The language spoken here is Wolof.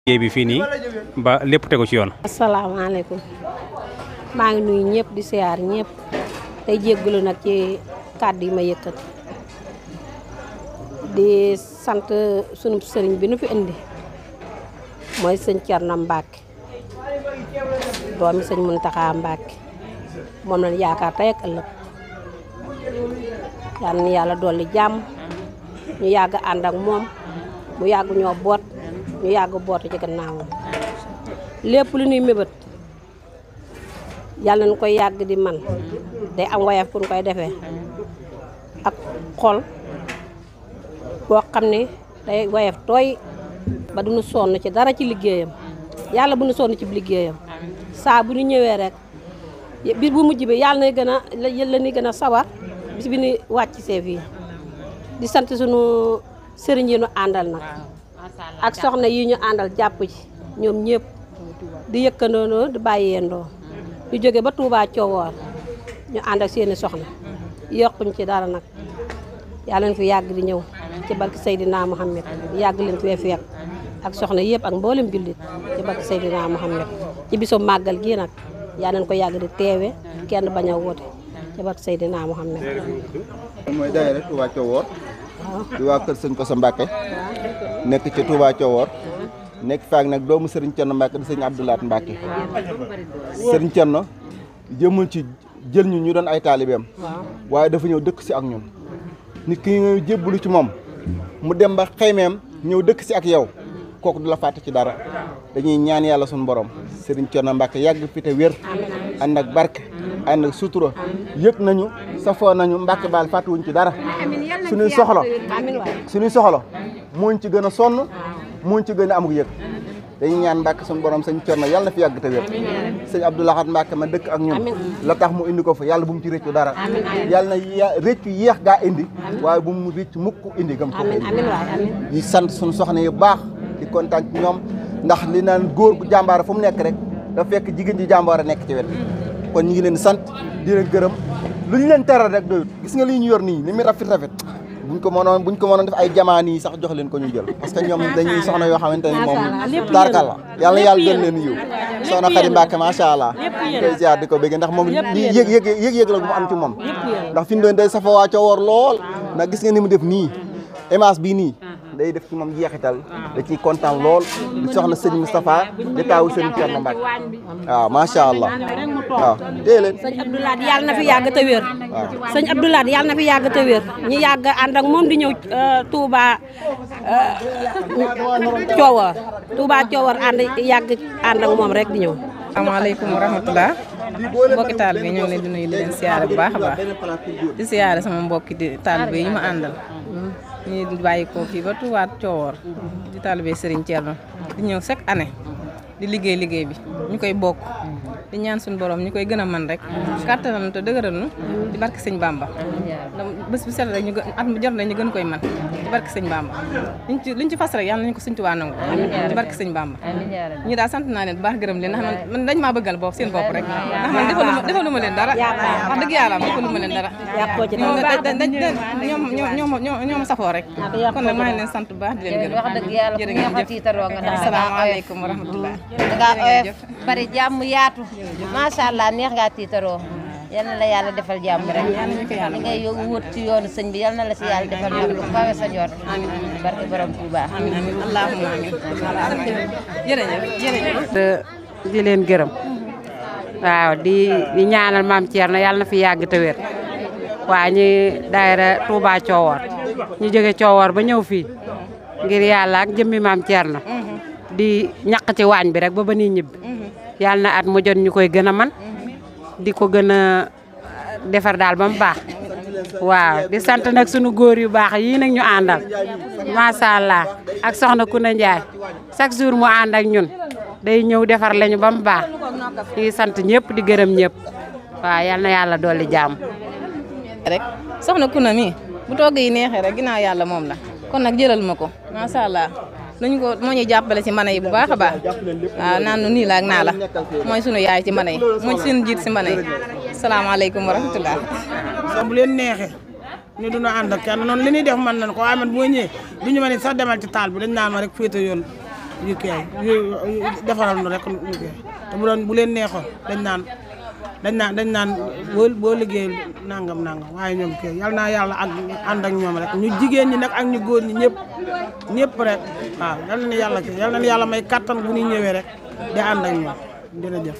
liggéey bi fii nii ba lépp tegu ci yoon. asalaamaaleykum maa ngi nuyu ñëpp di siyaar ñëpp tey jéggalu nag ci kàddu yi ma yëkkati di sant sunu sëriñ bi nu fi indi mooy sëñ Thierno Mbacke doomi sëñ Mountakha Mbacke moom lañ yaakaar tey ak ëllëg yal na yàlla dolli jàmm ñu yàgg ànd ak moom mu yàgg ñoo boot ñu yàgg bootu ci gannaawam lépp lu ñuy mébét yàlla nañu koy yàgg di man day am wayaf fu ñu koy defee ak xol boo xam ne day wayaf tooy ba duñu sonn ci dara ci liggéeyam yàlla bu ñu sonn ci liggéeyam saa bu ñu ñëwee rek bis bu mujj bi yàlla na gën a sawar bis bi ñu wàcc see fii di sant sunu sëriñ yi ñu àndal nag ak soxna yi ñu àndal jàpp ci ñoom ñëpp di yëkkandoonoo di bàyyeendoo ñu jóge ba Touba Coowoor ñu ànd ak seeni soxna yokkuñ ci dara nag yàlla leen fi yàgg di ñëw ci barke Seydina Mohamed yàgg leen fee fekk ak soxna yëpp ak mboolem jullit ci barke Seydina Mohamed ci bisu màggal gii nag yàlla leen ko yàgg di teewe kenn bañ a woote ci barke Seydina Mohamed. mooy daayira Touba Coowoor di waa kër sëñ Kosso Mbacke nekk ci Touba Coowoor nekk faak nag doomu Serigne Thierno Mbacke di sëñ Abdoulaat Mbacke Serigne Thierno jëmul ci jël ñu doon ay taalibeem waaye dafa ñëw dëkk si ak ñun nit ki nga jébbalu ci moom mu dem ba xaymeem ñëw dëkk si ak yow kooku du la fàtte ci dara dañuy ñaan yàlla suñu borom Serigne Thierno Mbacke yàgg fi te wér ànd ak barke ànd ak sutura yëg nañu safoo nañu Mbacke baal fàttewuñ ci dara suñuy soxla mooñ ci gën a sonn mooñ ci gën a amuk yëg dañuy ñaan Mbacke suñu borom sëñ Thierno yàlla na fi yàgg te wér sëñ Abdoulahat Mbacke ma dëkk ak ñun la tax mu indi ko fa yàlla bu mu ci réccu dara yàlla na réccu yéex gaa indi waaye bu mu réccu mukk indi gam ko indi di sant suñu soxna yu baax di kontaan ci ñoom ndax li naan góor gu jàmbaara fu mu nekk rek dafa fekk jigéen ji jàmbaara nekk ci wet kon ñu ngi leen sant di leen gërëm lu ñu leen teral rek doyut gis nga lii ñu yor nii li muy rafet buñ ko mënoon def ay jamaan yi sax jox leen ko ñu jël parce que ñoom dañuy soxna yoo xamante ni moom tarkal la yàlla gën leen yiw soxna Xadi Mbàkke macha allah koy ziar di ko bëgg ndax moom lii yëg la bu mu am ci moom ndax fi mu doon day safa waa Coowoor lool ndax gis nga ni mu def nii image bii nii day def ci moom jeexital da ciy kontaan lool di soxna sëñ Moustapha di taawu sëñ Thierno Mbacke waaw macha allah waaw téye leen. sëñ Abdoulaye yàlla na fi yàgg te wér. sëñ Abdoulaye yàlla na fi yàgg te wér ñu yàgg ànd ak moom di ñëw Touba Coowoor yàgg ànd ak moom rek di ñëw. asalaamaaleykum wa rahmatulah mbokki taalibe ñoo ngi leen di nuyu di leen siyaare bu baax a baax di siyaare sama mbokki taalibe yi ma àndal. ñu bàyyi ko fii ba Touba Coowoor di taalibe Serigne Thierno di ñëw chaque année di liggéey bi ñu koy bokk di ñaan suñu borom ñu koy gën a mën rek kàttanal te dëgëral nu di barke sëñ Bamba bés bu set rek ñu at mu jot rek ñu gën koy mën di barke sëñ Bamba liñ ci fas rek yàlla nañu ko sëñ Tuubaa nangu di barke sëñ Bamba ñi daal sant naa leen bu baax gërëm leen ndax man dañ maa bëggal boobu seen bopp rek ndax man defalu ma leen dara wax dëgg yàlla defalu ma leen dara ñoom safoo rek kon nag maa ngi leen sant bu baax di leen gërëm wax dëgg yàlla ku ñoo ko tiitaroo nga asalaamaaleykum wa rahmatulah dangaa oyof bari jàmm yaatu macha allah neex ngaa tiitaroo yal na la yàlla defal jàmm rek li ngay wut ci yoonu sëñ bi yal na la si yàlla defal ndam lu kawe sa jot barke borom Touba allahumma amin jërëjëf di leen gërëm waaw di ñaanal maam Thierno yàlla na fi yàgg te wér waa ñi daayira Touba Coowoor ñu jóge Coowoor ba ñëw fii ngir yàlla ak jëmmi maam Thierno di ñaq ci waañ bi rek ba nii ñibbi yàlla na at mu jot ñu koy gën a man di ko gën a defar daal ba mu baax waaw di sant nag sunu góor yu baax yii nag ñu àndal macha allah ak soxna Kuna Njaay chaque jour mu ànd ak ñun day ñëw defar lañu ba mu baax di sant ñëpp di gërëm ñëpp waaw yal na yàlla dolli jàmm rek soxna Kuna mi bu togg yi neexee rek ginnaaw yàlla moom la kon nag jëlal ma ko macha allah luñ ko moo ñuy jàppale ci mane yi bu baax a baax waaw naan nu nii la ak naa la mooy sunu yaay ci mane yi mooy sunu jiit ci mane yi salaamaaleykum wa rahmatulah. bu leen neexee ñu duna ànd ak kenn noonu li ñuy def mën nañ ko waaye man bu ma ñëwee du ñu ma ne sax demal ci taal bi dañ naan ma rek féete yoon yu kay defaral nu rek ñu kay te bu leen neexoon dañ naan boo liggéey nangam waaye ñoom kay yal naa yàlla ak ànd ak ñoom rek ñu jigéen ñi nag ak ñu góor ñi ñëpp rek waaw yal na yàlla may kattan bu ñuy ñëwee rek di ànd ak ñoom jërëjëf